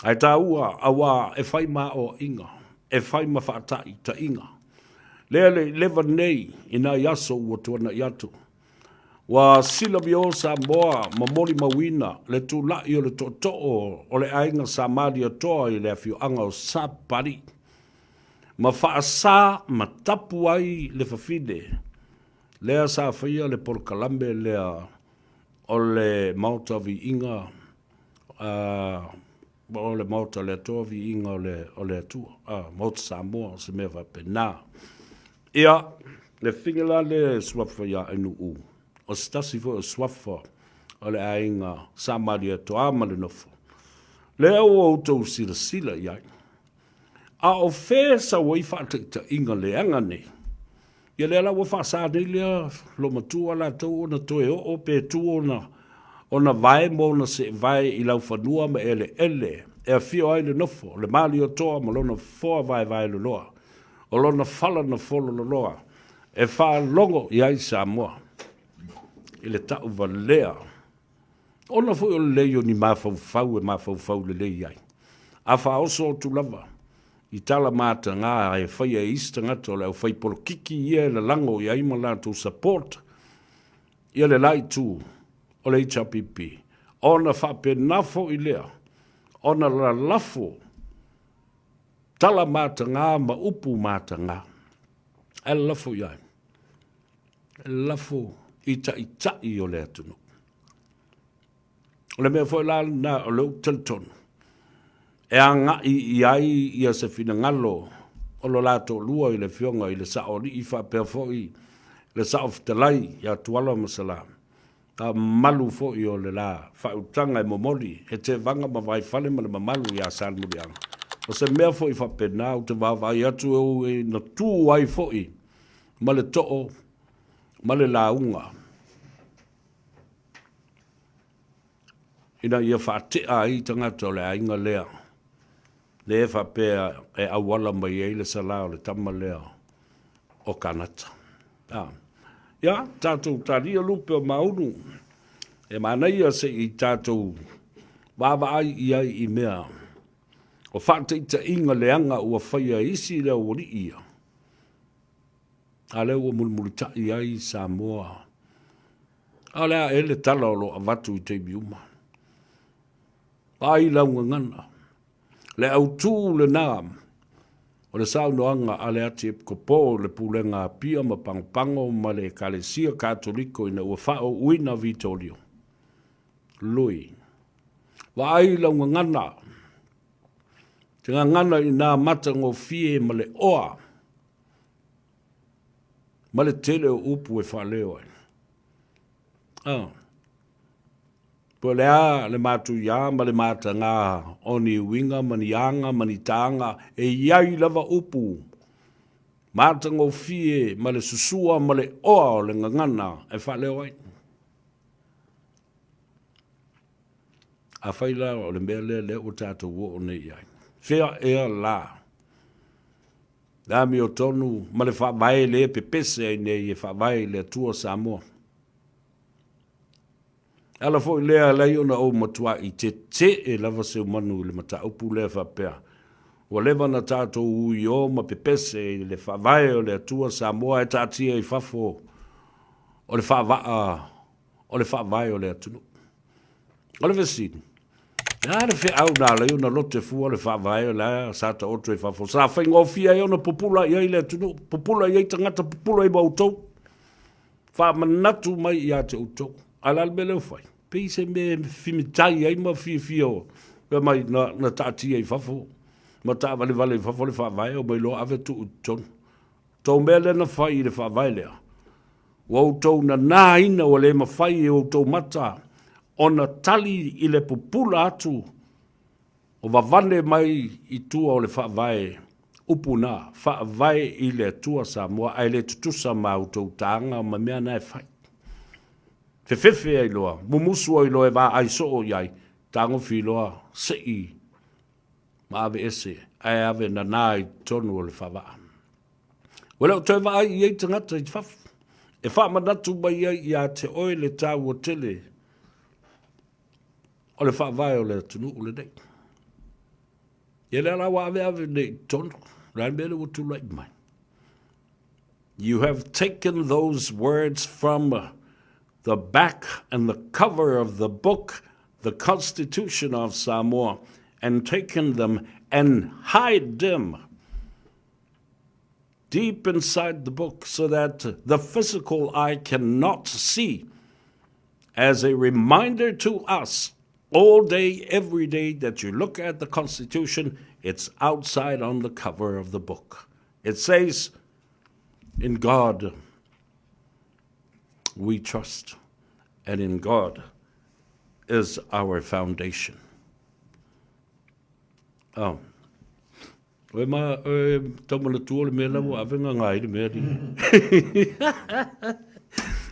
Ae taua auā e fai ma aoaiga, e fai ma faataitaiga. Lea le i leva nei i nai aso ua tuanai atu. Ua silamio Samoa ma molimauina le tulai o le tootoo o le aiga Sa Malietoa i le afioaga o Sapapalii ma faasa ma tapu ai le fafine lea sa faia le polokalame lea o le Maota Viiga o le Maota o le Atua Viiga o le Atua, Maota Samoa, o se mea faapena. Ia, le fine la lea e suafa ia Ainuu, o se tasi foi o suafa o le aiga Sa Malietoa ma le nofo, lea ua outou silasila i ai. A o fea e sau ai faataitaiga leaga nei? Ia lea la ua faasa nei lea loomatua latou ona toe oo pe tu ona ona vae ma ona seevae i laufanua ma eleele e afio ai le nofo, le Malietoa ma lona foa vaevaeloloa, o lona fala na folololoa e faalogo i ai Samoa i le tauvalea. Ona foi o le lelei o ni mafaufau e mafaufau lelei ai. A faaoso atu lava i tala mataga e faia e isi tagata o le aufai polokiki ia e lalago i ai ma latou support ia le la itu o le HRPP, ona faapena foi lea ona lalafo tala mataga ma upu mataga. Ae lalafo i ai? E lalafo i taitai o le atunuu. O le mea foi la lena o lea ou te talitonu, e agai i ai ia se finagalo o lo la toalua i le Afioga i le Saoalii faapea foi le Saofetalai ia Tuala ma Sala, ka mamalu foi o le la faautaga e momoli e Tevaga ma Vaifale ma le mamalu ia Salemuliaga. O se mea foi faapena ou te vaavaai atu e ui na tu ai foi ma le too ma le lauga. Ina ia faatea ai tagata o le aiga lea, lea e faapea e auala mai ai le sala o le tama lea o Kanata. A. Ia, tatou talia lupe o Maunu, e manaia se i tatou vaavaai i ai i mea o faataitaiga leaga ua faia e isi le aualii ia, a lea ua mulimulitai ai Samoa. A o le a ea le tala o lo o avatu i taimi uma? Vaai lau gagana. Le autū lena o le saunoaga a le Atiepikopo i le Pulega a Apia ma Pagopago ma le Ekalesia Katoliko ina ua faaouina Vitolio Lui. Vaai lau gagana. Te gagana i nā matagofie ma le oa ma le tele o upu e faaleo ai. Ah. Po o le a le matuiā ma le matagā o ni uiga ma ni aga ma ni tāga, e i ai lava upu matagofie ma le susua ma le oa o le gagana e faaleo ai. Afai la o le mea lea lea ua tatou oo nei i ai, fea ea la Le amiotonu ma le faavae lea e pepese ai nei e faavae i le Atua Samoa. E ala foi lea e alai ona ou matua'i tetee lava seumanu i le mataupu lea faapea, ua leva na tatou uiō ma pepese i le faavae o le Atua Samoa e taatia i fafo o le faavaa o le faavae o le atunuu. O le fesili, le a le feau na ala ai ona lote fua le faavae o la sa taoto i fafo, sa faigofie ai ona pupula i ai le atunuu, pupula i ai tagata, pupula i ma outou, faamanatu mai ia te outou. A o le a le mea lea ua fai? Pei se mea e fimitai ai ma fiafia o, fai mai na, na taatia i fafo ma taavalevale i fafo le faavae, omai loa ave tuu i totonu. Tou mea lea na fai i le faavae lea, ua outou nanaina ua le mafai e outou mata ona tali i le pupula atu o vavane mai i tua o le faavae, upu na, faavae i le Atua Samoa, ae le tutusa ma outou taga ma mea na e fai. Fefefe ai loa, mumusu ai loa e vaai soo i ai, tagofi loa sei ma aveese ae ave nana i totonu o le faavaa. Ua le o toe vaai i ai tagata i fafo e faamanatu mai ai ia te oe le taua tele o le faavae o le atunuu lenei. Ia lea la ua aveave nei i totonu, o le a le mea lea ua tulai mai? You have taken those words from the back and the cover of the book, The Constitution of Samoa, and taken them and hide them deep inside the book so that the physical eye cannot see as a reminder to us all day, every day that you look at the Constitution, it's outside on the cover of the book. It says, In God we trust, and in God is our foundation. Oh. Oe ma, oe taumanatua le mea la ua ave ngā i le mea li.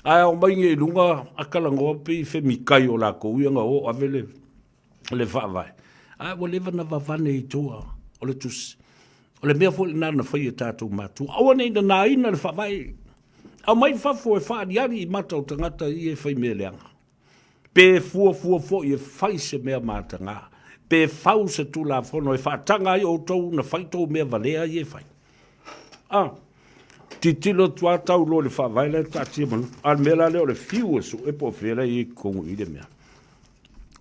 Ae ao mai nge i lunga a kalangoa pe i whemikai o la kou ia ngā o ave le, le whaavae. Ae ua leva na vavane i tua o le tusi. O le mea foi lena na fai e tātou mātua. Aua nei nanaina le whaavae. Aumai fafo e whaariari i mata o tangata i e whai mea leaga. Pe fuafua foi e fai se mea mātagā, pe fau se Tulafono e faataga ai outou na fai tou mea valea ia e fai. A, titilo atu a tau loa i le faavae la e taatia manu, a le mea la lea o le fiu e sue po o fea la e i ai totonu i i le mea.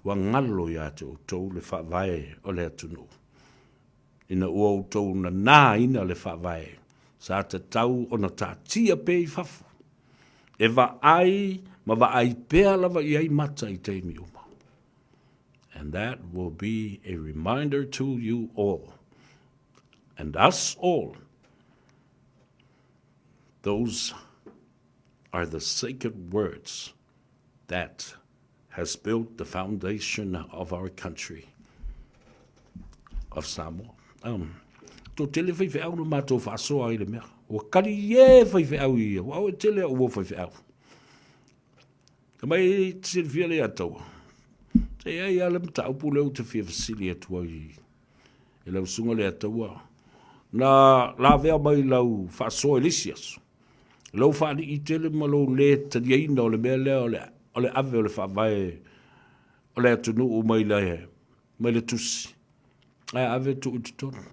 Ua galo ia te outou le faavae o le atunuu. Ina ua outou nanāina le faavae, sa tatau ona taatia pea i fafo, e vaai ma vaai pea lava i ai mata i taimi uma. And that will be a reminder to you all, and us all, those are the sacred words that has built the foundation of our country of Samoa. Um, tō tele whaiwheau no mātou whaasoa i le mea. Ua kari e whaiwheau i ia. Ua au e tele au ua whaiwheau. Ka mai te silafia le ataua. Te ai a le mataupu lea u te fia fesili atu ai e lau susuga le ataua. Na lavea mai lau faasoa i le isi aso. Lou faalii tele ma lou lē taliaina o le mea lea o le, o le ave o le faavae o le atunuu mai le, mai le tusi, ae ave tuu i totonu.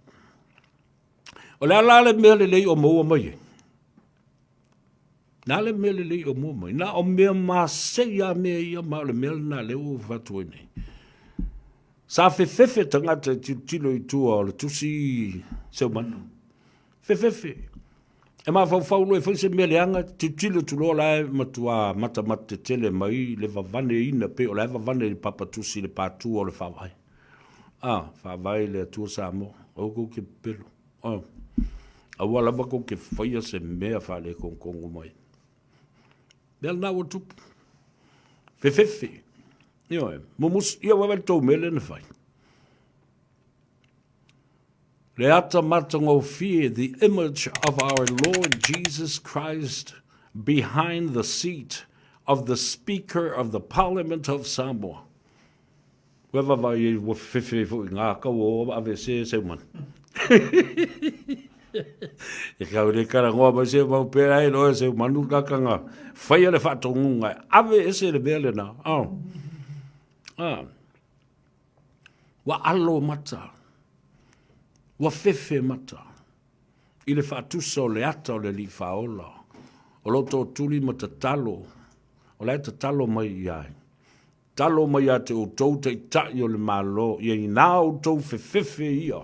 O le a la le mea lelei o maua mai ai? Na le mea lelei o maua mai? Na o mea masei a mea ia, ma o le mea lena lea ua ou fai atu ai nei. Sa fefefe tagata e tilotilo i tua o le tusi Seumanu. Fefefe. E mafaufau loa e fai se mea leaga, tilotilo atu loa la e matuā matamata tetele mai le vavaneina pei o la e vavane i le papa tusi i le pātua o le Faavae. A, Faavae i le Atua Samoa, aua kou ke pepelo. A, aua lava kou ke faia se mea faalekonkongo mai. Mea lena ua tupu. Fefefe. Ioe, mumusu, ia ua vaai le tou mea lea na fai. Le ata matagofie, the image of our Lord Jesus Christ behind the seat of the Speaker of the Parliament of Samoa. Ua vaavaai ai ua fefe ai foi ngā kau o ave se Seumanu. E kau le karangoa mai se mau pera e loa Seumanu kakanga. Whaia le whaatongunga, ave ese le mea lena. Oh. Ah. Ua alo mata, ua fefe mata i le faatusa o le ata o le Alii Faaola, o lo tootuli ma tatalo, o la e tatalo mai ia ai. Talo mai ia te outou taitai o le Malo, ia inā outou fefefe ia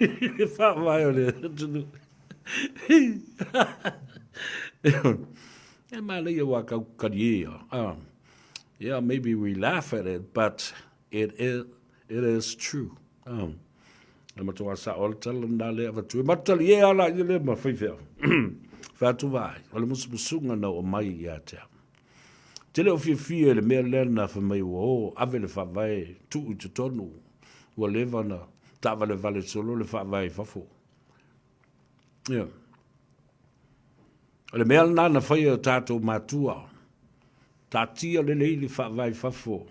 i le faavae o le atunuu. E manaia wā kau kari ia. Yeah, maybe we laugh at it, but It is, it is true. Oh. E matua sa o le tala nā le avatu. E matali e ala i le ma whaiwhea. Whātu wāi. O le musumusunga na o mai i a te au. Te leo whiawhia i le mea lea na wha mai ua o, ave le whavae, tuu i te tonu. Ua leva na tāvale vale solo le whavae i fafo. Yeah. O le mea lena na whai o tātou mātua, tātia lelei le whaavae fafo,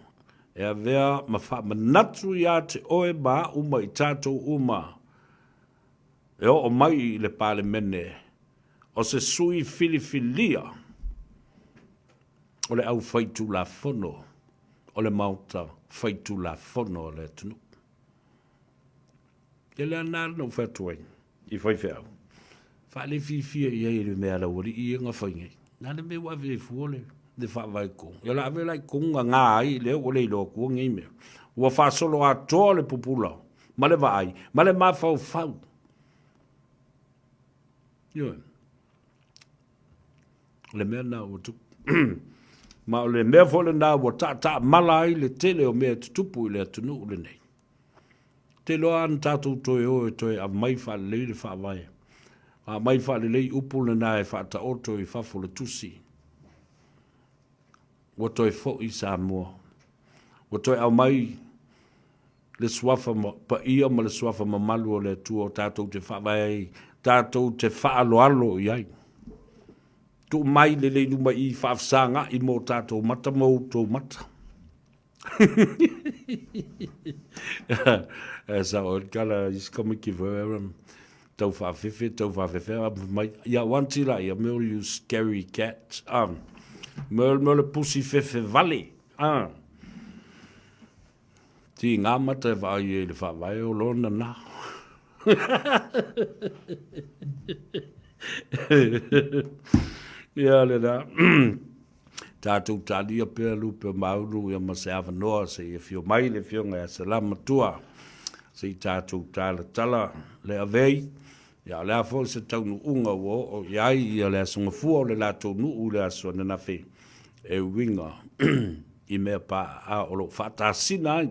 e avea ma whaamanatu iā te oe ma a'u ma i tātou uma e oo mai i le Palemene o se sui filifilia o le au faitulafono o le Maota faitulafono o le atunuu. Ia lea na na ou fai atu ai i faifeau, faalefiafia i ai i le mea a laualii ia na fai nei. Na le mea ua ave ai fua le, le faavae i totonu. Ia o le a ave la i totonu gaga ai lea ua le iloa atua nei mea. Ua faasolo atoa le pupula ma le vaai ma le mafaufau. Ioe. O le mea lena ua tupu. Ma o le mea foi lena ua taataamala ai le tele o mea e tutupu i le atunuu lenei. Ou te iloa ana tatou toe o e toe aumai faalelei le faavae, aumai faalelei upu lena e faataoto i fafo o le tusi, ua toe foi Samoa, ua toe aumai le suafa paia ma le suafa mamalu o le Atua o tatou te faavae ai, tatou te faaaloalo i ai. Tuu mai lelei luma i faafesaga'i mo tatou mata ma outou mata. E sao ai le tala a isi tamaiti foi lea tau faafefe tau faafefe ae fai mai, ia once laia mea o you scary cat a, mea o le pusi fefe vale a. Tiga mata e vaai ai i le faavae o lona na. Ia lena. Tatou talia pea lupe o Maunu ia ma se avanoa se i afio mai le Afioga ia Salamatua se i tatou talatala le avei. Ia o le a foi se taunuuga ua oo i ai ia le Aso Gafua o le latou nuu i le aso ananafi e uiga i mea paaa o lo o faatasina ai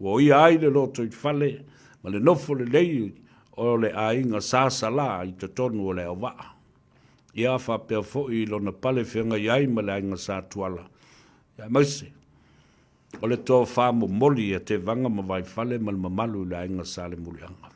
ua oia ai le lotoifale ma le nofo lelei o le aiga Sa Salā i totonu o le aovaa. Ia faapea foi i lona pale feagai ai ma le aiga Sa Tuala, aemaise o le tofa momoli a Tevaga ma Vaifale ma le mamalu i le aiga Sa Lemuliaga.